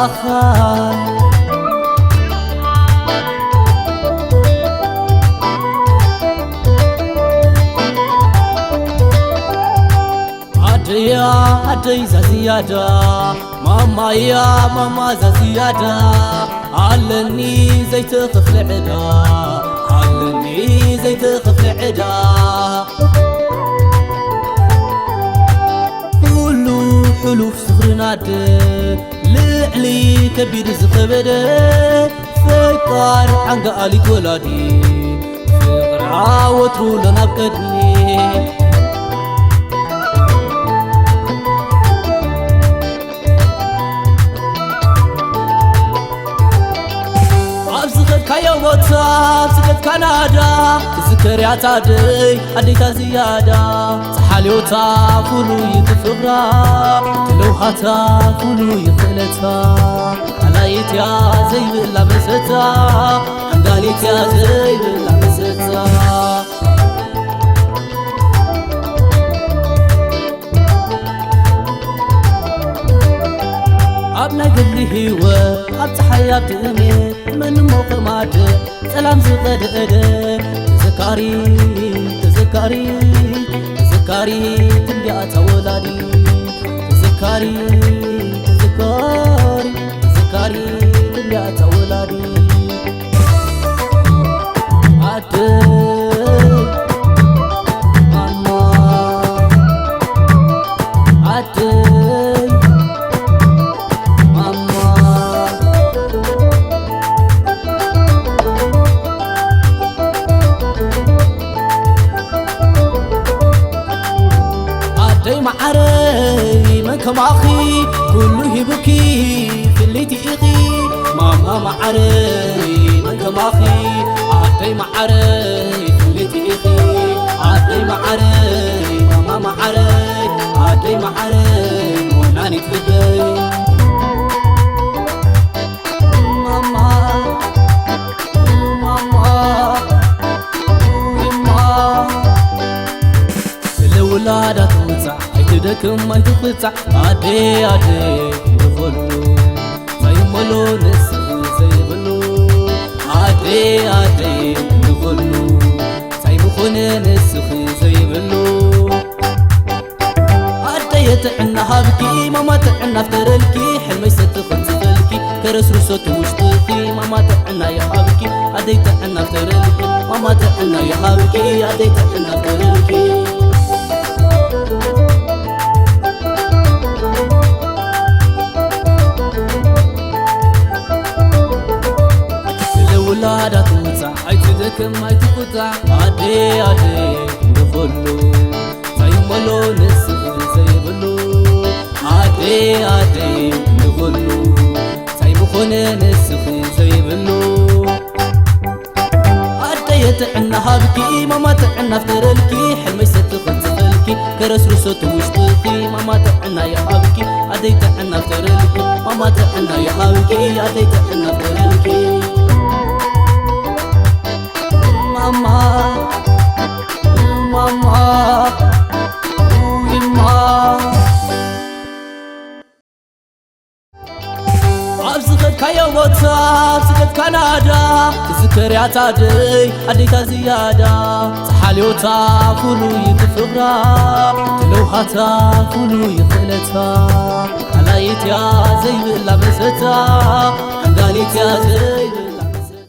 ኣኻ። ኣደያ ኣደይ ዛዝያዳ፣ ማማያ ማማ ዛዝያዳ፣ ኣለኒ ዘይትኽፍለ ዕዳ፣ ኣለኒ ዘይትኽፍለ ዕዳ። ኩሉ ሕሉፍ ዝኽርን ኣደ፣ ልዕሊ ከቢድ ዝኸበደ፣ ፈቃር ዓንጋኣሊት ወላዲ፣ ፍቕራ ወትሩ ሎና ኣብ ቀድሚ። ኣብ ዝኸድካዮ ቦታ፣ ኣብ ዝኸድካ ናዳ፣ ትዝከርያ ታደይ ኣዴታ ዝያዳ። ዝሓልዮታ ፍሉይ እቲ ፍቕራ፣ ትለውሃታ ፍሉይ ክእለታ፣ ኣላይትያ ዘይብላ መሰታ፣ ኣንጋሊትያ ዘይብላ መሰታ። ኣብ ናይ ግሊ ህይወት፣ ኣብ ጸሓይ ኣብ ትእምት፣ መን እሞ ከም ኣደ ጸላም ዝቐደደ። ተዘካሪ፣ ተዘካሪ፣ ተዘካሪ ትንቢኣታ ወላዲ። ተዘካሪ፣ ተዘካሪ፣ ተዘካሪ ትንቢኣታ ወላዲ። ኣደይ ማማ፣ ኣደይ ማማ። ኣደይ መዓረይ መን ከማኺ ኩሉ ሂቡኪ ፍልይቲ ኢኺ ማማ መዓረይ መን ከማኺ ኣደይ መዓረይ ፍልይቲ ኢኺ ኣደይ መዓረይ ማማ መዓረይ ኣደይ መዓረይ ወናኒት ልበይ ማማ ማማ ውይማ ስለ ውላዳ ትውጻዕ ኣይትደክም ኣይትፍጻዕ ኣደ ኣደ ንኹሉ ዘይመሎ ንስኺ ዘይብሉ ኣደ ኣደ ንኹሉ እንታይ ምኾነ ንስኺ ዘይብሉ ኣደየ ጥዕና ሃብኪ ማማ ጥዕና ፍጠረልኪ ሕልመይ ሰቲ ክጽፈልኪ ከረስርሶ ትውሽጥኺ ማማ ጥዕና ይሃብኪ ኣደይ ጥዕና ፍጠረልኪ ማማ ጥዕና ይሃብኪ ኣደይ ጥዕና ፍጠረልኪ ስለ ውላዳ ትውጻዕ ኣይትደክም ኣይትቁጣዕ ኣደ ኣደ ንኹሉ ዘይመሎ ንስኺ ዘይብሉ ኣደ ኣደ ንኹሉ እንታይ ምኾነ ንስኺ ዘይብሉ ኣደየ ጥዕና ሃብኪ ማማ ጥዕና ፍጠረልኪ ሕልመይ ሰቲ ክጽፈልኪ ከረስርሶ ትውሽጥኺ ማማ ጥዕና ይሃብኪ ኣደይ ጥዕና ፍጠረልኪ ማማ ጥዕና ይሃብኪ ኣደይ ጥዕና ፍጠረልኪ ማማ ማማ ውይማ ኣብ ዝኸድካዮ ቦታ ኣብ ዝኸድካ ናዳ ትዝከርያ ታደይ ኣዴታ ዝያዳ ዝሓልዮታ ፍሉይ እቲ ፍቕራ ትለውሃታ ፍሉይ ክእለታ ኣላይትያ ዘይብላ መሰታ